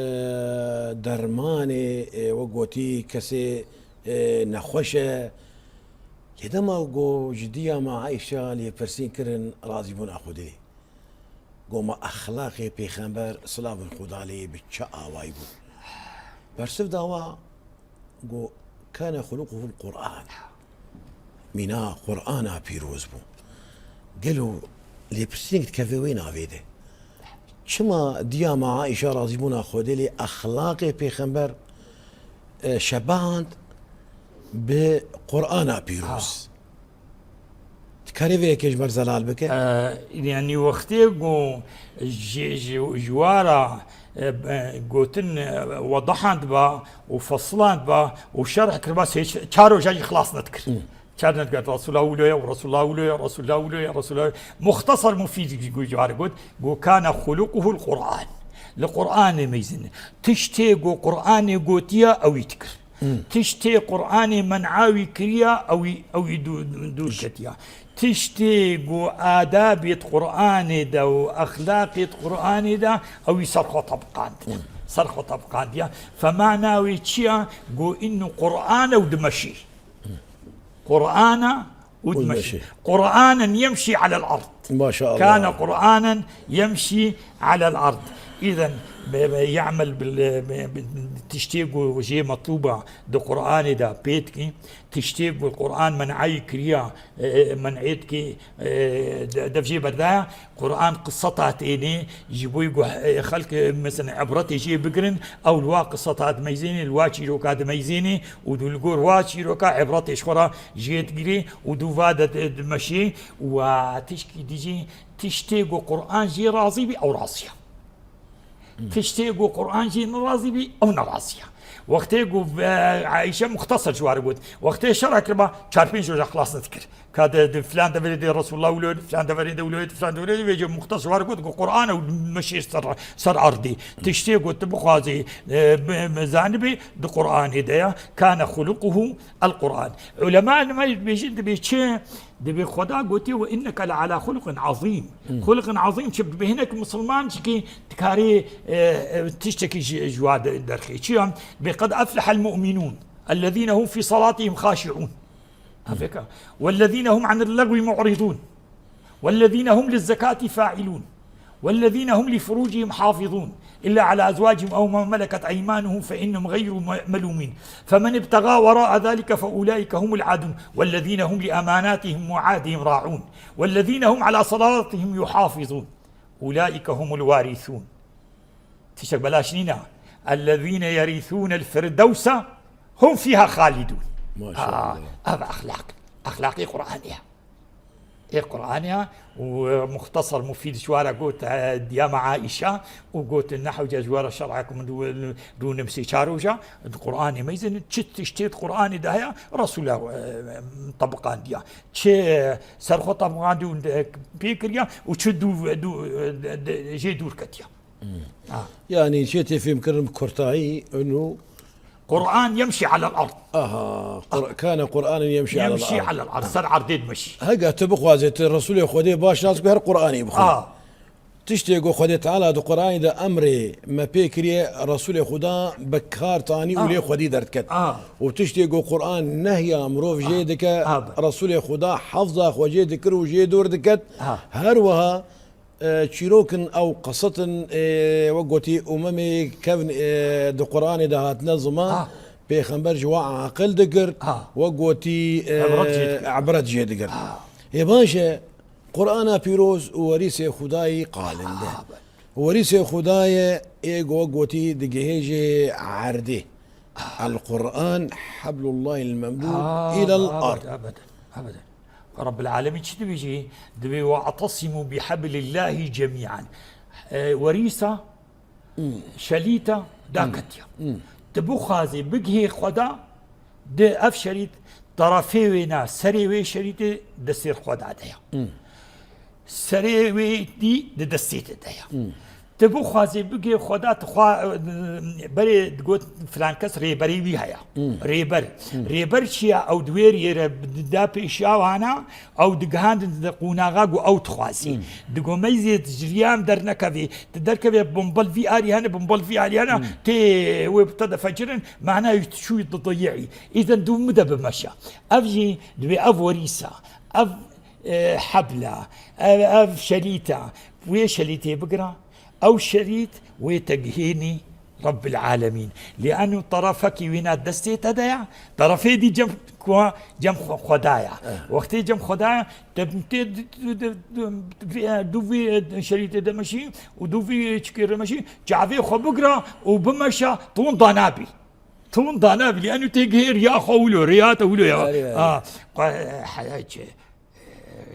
dermanê, eh, we gotî kesê, eh, nexweş e. Lê dema go ji diya me Aîşa lê pirsîn kirin razîbûna Xwedê. Go ma exlaqê pêxember silavên Xuda lê bi çi awayî bû? Bersiv dawa go kane xuluquhul Qur'an. Mîna Qur'ana pîroz bû. Gelo lêpirsînek dikeve wê navê de. Çima diya ma Aîşa razîbûna Xwedê lê exlaqê pêxember, e, şeband bi Qur'ana pîroz? Ha. Dikarê vê yekê ji me re zelal bike? E, yanî wextê ku ji, ji, ji wara, e, e, gotin, e, wedahand ba û fesland ba û şerh kirba sê ç-, çar roja jî xilas nedikir. Hı. Çar nedikir. Resulullah wilo ye, Resulullah wilo ye, Resulullah wilo ye, Resulullah wilo ye. Muxtesar mufîd jî got, ji wara got, got, "Kane xuluquhul Qur'an." Li Qur'anê meyzin. Tiştê ku Qur'anê gotiya, ew î dikir. Hmm. Tiştê Qur'anê men'a wî kiriya, ew î, ew î dû-, dû-, dûr ketiya. Tiştê ku adabê di Qur'anê de û exlaqê di Qur'anê de, ew î ser xwe tebqandiya. Hmm. Ser xwe tebqandiya. Fe mana wê çi ya? Ku innu Qur'an ew dimeşî. Qur'ana û dimeşî. Qur'anen yemşî alel ard. Maşallah. Kane Qur'anen yemşî alel ard. Îzen be, be, ya'mel bil, be, be, tiştê ku jê metlûba di Qur'anê de pê dikî, tiştê ku Qur'an men'ayî kiriya, e, e, men'ê dikî, e, de-, dev jê berdaya, Qur'an qiseta tênê, ji bo ku, e, xelk, e, mesela, ibretê jê bigirin, ew li wa qiseta dimeyzênê, li wa çîroka dimeyzênê û du li gor wa çîroka ibretê ji xwe re jê digirê û du va de, de, dimeşê û tişkî dijî, tiştê ku Qur'an jê razî bî, ew razî ye. Tiştê ku Qur'an jê nerazî bî, ew nerazî ye. Wextê ku, e, Aîşe muxtesar ji wa re got, wextê şerh kiriba, çar pênc roja xilas nedikir. Ka di, di filan deverê de Resulullah wilo, di filan deverê de wilo, di filan deverê de, vêce muxtesar ji wa re got, ku Qur'an ew meşê ser, ser erdê. Tiştê ku tu bixwazî, e, bi, bi zanibî, di Qur'anê de ya. Kane xuluquhu el Qur'an. Ulema li me dibêjin, dibê çi? Dibê Xweda gotiye, "Ve inneke le ala xuluqin azîm." Hmm. Xuluqin azîm çi? Dibê hinek misilman çikî dikarê, e, e, tiştekî ji, ji wa de-, derxê. Çi ya? Dibê, "Qed eflehel mu'minûn, ellezîne hum fî salatihim xaşi'ûn." Afrika. والذين هم عن اللغو معرضون. والذين هم للزكاة فاعلون. والذين هم لفروجهم حافظون. إلا على أزواجهم أو ما ملكت أيمانهم فإنهم غير م-، ملومين. فمن ابتغى وراء ذلك فأولئك هم العادون. والذين هم لأماناتهم وعهدهم راعون. والذين هم على صلاتهم يحافظون. أولئك هم الوارثون. Tiştek belaş nîne. الذين يرثون الفردوس هم فيها خالدون. Maşallah. Ev exlaq. Exlaqê Qur'anê ya. Ê Qur'anê ya û muxtasar mufîd ji wara got, e, diyama Aîşa û got, nehewce ji wara şer'ek min rû-, rûnim sê çar roja, di Qur'anê meyzin, çi tiştê di Qur'anê de heye, Resûla, e, tebiqandiya. Çi serxwe tebiqandiya û pê kiriya û çi dû, dû, de, de, jê dûr ketiya. Ha. Yani çê tê fêmkirin bi kurtayî, inu Qur'an yemşî alel ard. Aha, Qur-, kana Qur'anen yemşî alel ard. Yemşî alel ard. Ser erdê dimeşî. Hega tu bixwazê tu Resulê Xwedê baş nas bî, her Qur'anê bixwî. Ha. Tiştê ku Xwedê Teala di Qur'anê de emrê me pê kiriye, Resulê Xuda bi kar tanî û Ha. lê Xwedî derdiket. Ha. Û tiştê ku Qur'an nehya mirov jê Ha. dike, Ha, be. Resulê Xuda hefza xwe jê dikir û jê dûr diket. Ha. Her wiha E, çîrokin ew qisat in, e, wek gotî, umemê kevn, e, di Qur'anê de hatine ziman, Ha. Pêxember ji we aqil dikir, Ha. Wek gotî, e, Ibret jê dikir. Ibret jê dikir. Ha. Ê baş e, Qur'ana pîroz û werîsê Xudayî qalinde. Ha, be. Werîsê Xudaye, ê go-, gotî, digihê jê erdê. القرآن حبل الله الممدود إلى الأرض. Ebeden, ebeden. Rabbil Alemin çi dibêjî? Dibê, "Ve atasimu bi hablillahi cemi'an." E, werîsa, şelîta, daketiya. Tu bixwazê bigihê Xweda, di ev şerît, tarafê wêna, serê wê şerîtê destê Xweda de ya. Serê wê dî di destê te de ya. Tu bixwazê bigê Xweda, tu xwa, berê digot filan kes rêberê wî heye. Rêber. Rêber çi ya? Ew di wê rê re da pêşiya wana, ew digihandin di qonaxa ku ew dixwazî. Digo meyzê ji riya em dernekevê. Tu derkevê bombel vî arî hene, bombel vî arî hene, tê wê bi te de fecirin, mana tu çûyî didiyî. Îzen dû min de bimeşe. Ev jî dibê ev werîsa, ev e, hebla, ev, ev şerîta, wê şerîtê bigira, ew şerît wê te gihênî Rabbil Alemîn. Lê eno terefekî wêna destê te de ya, terefê dî cem ku, cem xwe, Xweda ya. Eh. Wextê cem Xweda ya, te, te, te, te, te, vê, du vê şerîtê de meşî û du vê çikê re meşî, çavê xwe bigira û bimeşe, tu winda nabî. Tu winda nabî, lê eno tê gihê riya xwe wilo, riya te wilo ya. Erê, erê. Ha, qe-, heya çi?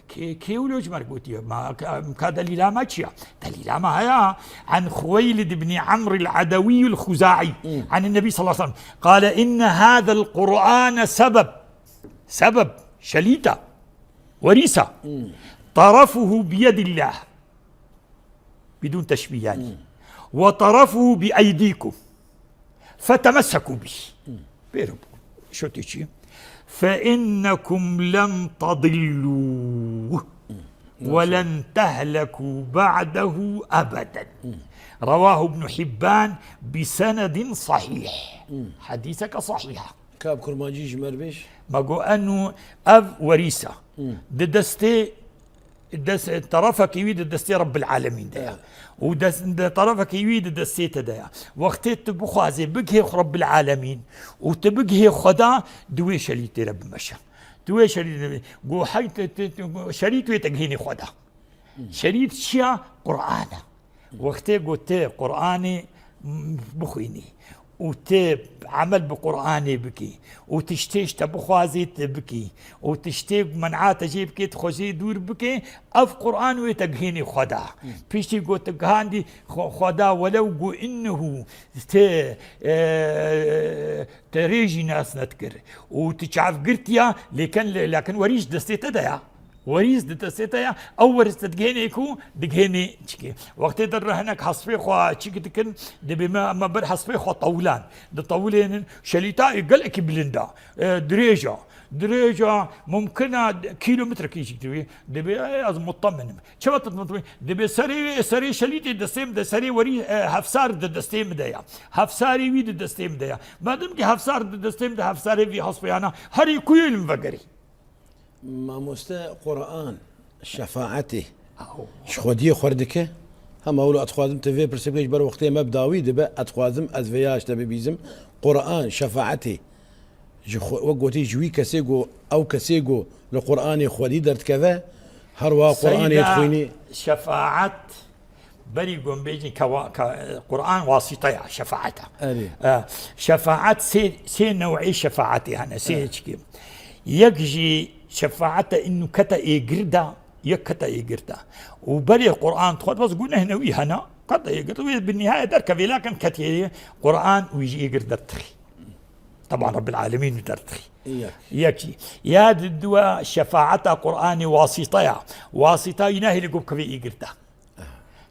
Kê, kê wilo ji me re gotiye? Ma, ka, ka delîla me çi ya? Delîla me heya. عن خويلد بن عمرو العدوي الخزاعي عن النبي صلى الله عليه وسلم قال: إن هذا القرآن سبب، سبب، şelîta, werîsa, طرفه بيد الله. بدون تشبيه يعني. وطرفه بأيديكم فتمسكوا به. Pêro şotê çi? فإنكم لن تضلوا ولن تهلكوا بعده أبدا. رواه ابن حبان بسند صحيح. Hedîseke sahîh e. Ka bi kurmancî ji me re bêj. Me got, eno ev werîsa. Di destê Des-, terefekî wî di destê Rabbil Alemîn de ya. Evet. Û des-, de terefekî wî di destê te de ya. Wextê tu bixwazê bigihê xwe Rabbil Alemîn û tu bigihê Xweda, di wê şerîtê re bimeşe. Di wê şerîtê re, go hey te, te, te, şerît wê te gihênê Xweda. Şerît çi ya? Qur'an e. Wextê ku tu Qur'anê, m-, bixwînî û tu emel bi Qur'anê bikî û tiştê ji te bixwazê tu bikî û tiştê men'a te jê bikê tu xwe jê dûr bikê, ev Qur'an wê te gihênê Xweda. Piştî ku tu gihandî Xwe-, Xweda, welew ku innehu tu, e, te rê jî nas nedikir û tu çav girtiya, lêkin, lê-, lakin werî ji destê te de ya. Werîs di destê te ya, ew werîs te digihênê ku digihênê çikê. Wextê der re hinek hespê xwe çik dikin, dibê me, me ber hespê xwe tewlan. Ditewilênin, şelîta ê gelekî bilind a, e, dirêj a. Dirêj a, mumkin a kîlometrekî jî divê. Dibê, e, ez muteminim. Çima tu muteminim? Dibê serê, serê şelîtê destê min de, serê werî, e, hefsar di destê min de ya. Hefsarê wî di destê min de ya. Madem ki hefsar di destê min de, hefsarê vî hespê yana, herî ku yê li min vegerî. Mamoste, Quran şefaetê ji Xwediyê xwe dike? Hema wilo ez dixwazim tu vê pirsê bikî, ji ber wextê me bi dawî dibe, ez dixwazim ez vêya ji te bibîzim. Quran şefaetê ji xwe, wek gotî, ji wî kesê ku ew kesê ku li Quranê Xwedî derdikeve, her wiha Quranê Seyda dixwînî. Şefaet Berî ku em bêjin ke wa-, ke, e, Quran wasîte ya, şefaet e. Erê. E, şefaet sê, sê new'ê şefaetê hene, sê çikê. Yek jî şefaet e, inu kete êgir de, yek kete êgir de. Û berê Quran dixwet, bes guneh newî hene, kete êgir de, wê bi nihayet derkevê, lakin ketiye Quran wî ji êgir derdixî. Teban Rabbil Alemîn wî derdixî. Yek. Yek jî. Ya di dua şefaeta Quranê wasîte ya. Wasîta wî nahêle ku bikeve êgir de.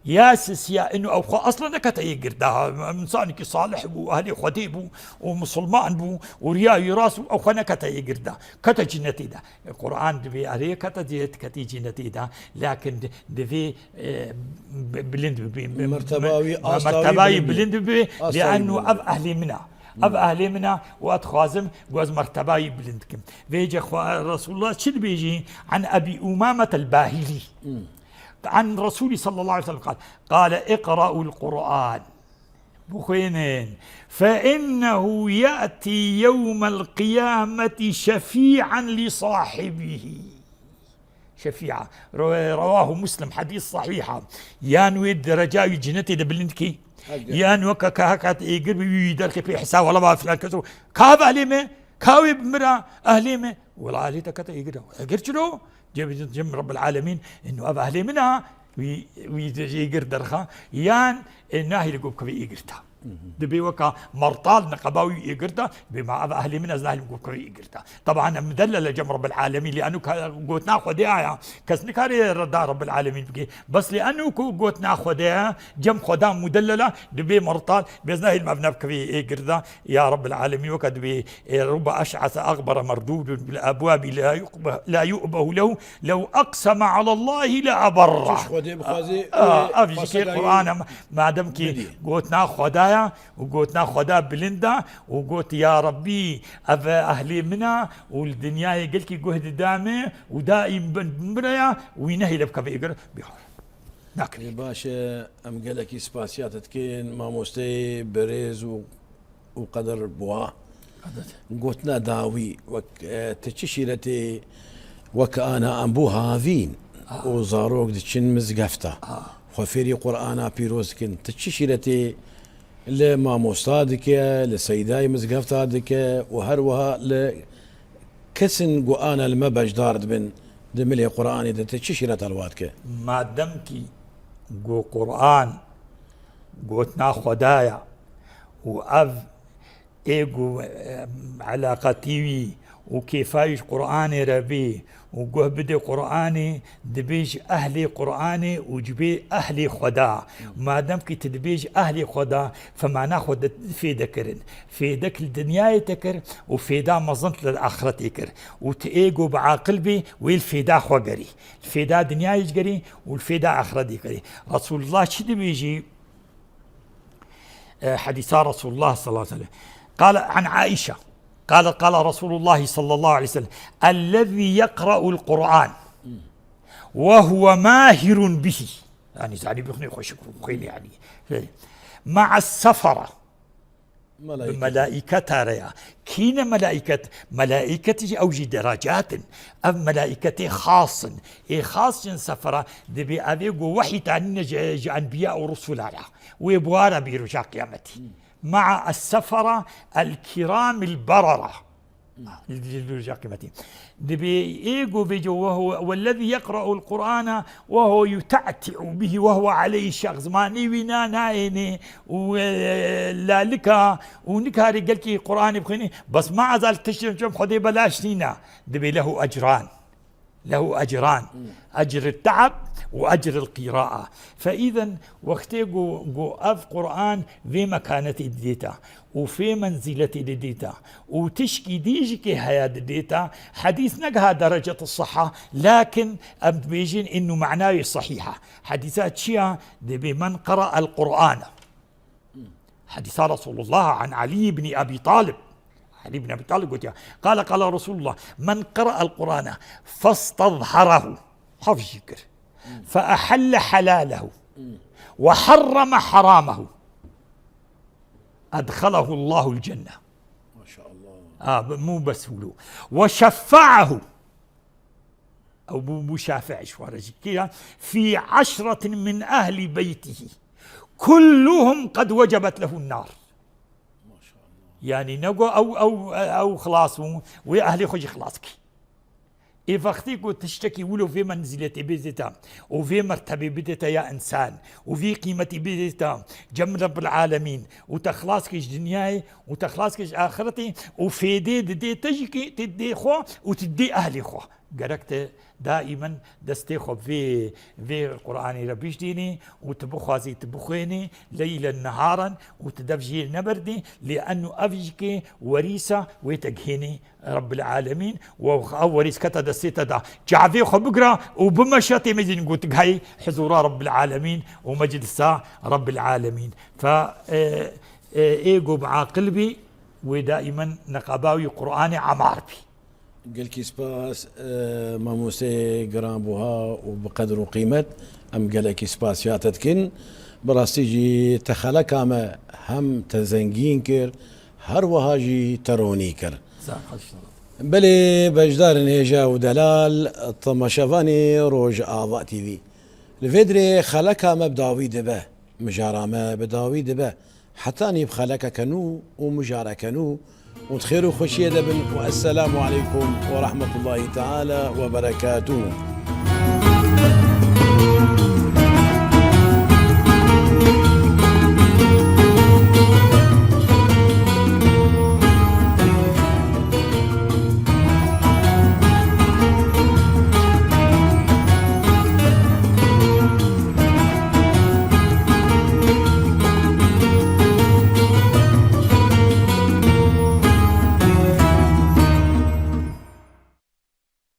Ya sisiya inu ew xwe asla nekete êgir de. Em insanekî salih bû, ehlê Xwedê bû û misilman bû û riya wî rast bû, ew xwe nekete êgir de. Kete cinnetê de. E, Quran divê erê kete cê-, ketî cinnetê de. Lakin di-, divê, e, bi-, bilind bibe. Merteba wî, asta wî merteba wî bilind bibe. Bilind bibe. Asta wî bilind bibe. Liannu ev ehlê min e. Ev ehlê min e û ez dixwazim ku ez merteba wî bilind bikim. Vêce xwe Resulullah çi dibêjî? An Ebî Umamete el-Bahilî. An Resulî sallallahu aleyhi ve sellem qal, qale, "İqra'ul Quran." Bixwînin. "Fe innehu ye'tî yewmel qiyameti şefî'an li sahibihi." Şefî'a. Re-, rewahu Muslim, hedîs sahîh e. Yan wê dereca wî cinetê de bilind kî. Hege. Yan weke ke hekat êgir bi wî derxê pê hesab, wela ba filan kes o. Ka ev ehlê me, ka wê bi mira ehlê me. Wela ehlê te kete êgir de. Êgir çilo? Cem, cem Rabbil Alemîn, inu ev ehlê min a, wî, wî êgir derxa. Yan, e, nahêle ku bikeve êgir te. Dibê weka mertal neqeba wî êgir de, dibê ma ev ehlê min, ez nahêlim ku bikeve êgir de. Teban em mudellele cem Rabbil Alemîn, lianu ka gotina Xwedê aya, kes nikare reda Rabbil Alemîn bike. Bes lianu ku gotina Xwedê ya, cem Xweda mudellele, dibê mertal, bê ez nahêlim ev nebikeve êgir de. Ya Rabbil Alemîn weke dibê, e, rubbe eş'ase axbere merdûdun bil ebwabi la yuqbe-, la yu'behu lehu, lew aqseme alallahi le eberre. Çiş Xwedê bixwazê, a, e, ev jî kê Quran e, madem ki gotina Xweda ya, û gotina Xweda bilind e û got, "Ya Rabbî, ev ehlê min e û li dinyayê gelkî guh dida me û daîm bin, bin bira ya, wî nehêle bikeve êgir." Bihar. Nakirî. Ê, baş e, em gelekî spasiya te dikin, mamosteyê birêz û, û qedir buha. Qedir. Gotina dawî, wek, e, tu çi şîretê, wek ana em bû havîn û zarok diçin mizgefta. Xwe fêrî Qur'ana pîroz dikin. Tu çi şîretê li mamosta dike, li seydayê mizgefta dike û her wiha li kesin ku ana li me beşdar dibin di milê Qur'anê de, tu çi şîret helwa dike? Madem kî ku Qur'an gotina Xwedaya û ev ê ku, em, eleqetî wî û kêfa wî ji Qur'anê re bê û guh bide Qur'anê, dibê ji ehlê Qur'anê û dibê ehlê Xweda. Madem kî tu dibê ji ehlê Xweda, femana xwe de fêde kirin. Fêdek li dinyayê te kir û fêda mezin li axretê kir. Û tu ê ku bi aqil bî, wê li fêda xwe gerî. Li fêda dinyayê jî gerî û li fêda axretê gerî. Resulullah çi dibêjî? E, hedîsa Resulullah sallallahu aleyhi ve sellem. Qale an Aişe. Qale, qale Resulullah sallallahu aleyhi ve sellem, "Ellezî yeqra'ul Qur'an ve huve mahirun bihi." Yani, zanî bixwîne xweşik xwîne yani. Şey, ma'as sefara. Bi melaîketa re ya. Kî ne melaîket? Melaîket jî ew jî derecat in. Ev melaîketê xas in. Ê xas jin sefera dibê ev ê ku wehî tanîne ji, ji enbiya û rusula re. Wê bi wa re bî roja qiyametî. Ma'a es-sefera el-kiramil barara. Li, li, li roja qiyametî. Dibê ê ku vêce, "Ve huve, vellezî yeqra'ul Qur'ana ve huve yute'ti'u bihi ve huve aleyhi şak." Zimanê wî na nayêne û, e, lalika û nikarê gelkî Qur'anê bixwîne. Bes maazal tiştên cem Xwedê belaş nîne. Dibê lehu ecran. Lehu ecran. Ecr te'ab û ecr qîraa. Fe îzen wextê ku, ku ev Qur'an vê mekanetê didêta û vê menzîletê didêta û tişkî dî jî kê heya didêta, hedîs negiha derecet siha, lakin em dibêjin inu manayê sehîha. Hedîsa çi ya? Dibê men qera el Qur'an. Hedîsa Resulullah an Elî ibn Ebî Talib. Elî bin Ebî Talib gotiye, قال قال رسول الله من قرأ القرآن فاستظهره, hefz jî kir, فأحل حلاله وحرم حرامه أدخله الله الجنة. Maşallah. Ah, mû bes wilo. وشفعه. Ew bû, bû şafi'î ji xwe re jî kira. في عشرة من أهل بيته كلهم قد وجبت له النار. Maşallah. Yani ne go ew, ew, ew xilas bû, wê ehlê xwe jî xilas kî. Ê vextê ku tiştekî wilo vê menzîletê bêzê te û vê mertebê bidê te ya insan û vê qîmetî bidê te cem Rebbil Alemîn û te xilas kir ji dinyayê û te xilas kir ji axretê û fêdê didê te jî kî, tu didê xwe û tu didê ehlê xwe. Gerek te daîmen destê xwe vê, vê Qur'anê re bişdînî û tu bixwazî tu bixwênî leylen neharan û tu dev jê neberdî, lê eno ev jî kê werîsa wê te gihênî Rebbil Alemîn û ew, ew werîs kete destê te de. Çavê xwe bigira û bimeşe tê mezîn got gihayî huzûra Rebbil Alemîn û meclisa Rebbil Alemîn. Fe, e, e, ê go bi aqil bî, wê daîmen neqaba wî Qur'anê emar bî. Gelkî spas, e, mamostê giranbuha û bi qedir û qîmet, em gelekî spasiya te dikin. Bi rastî jî te xeleka me hem te zengîn kir, her wiha jî te ronî kir. Sağ ol, hoş geldin. Belê beşdarên hêja û delal, temaşevanê Rojava T V. Li vê dirê xeleka me bi dawî dibe, mijara me bi dawî dibe. Hetanî bi xelekeke nû û mijareke nû û di xêr û xweşiyê de bin û esselamu aleykum we rehmetullahî teala we berekatuh.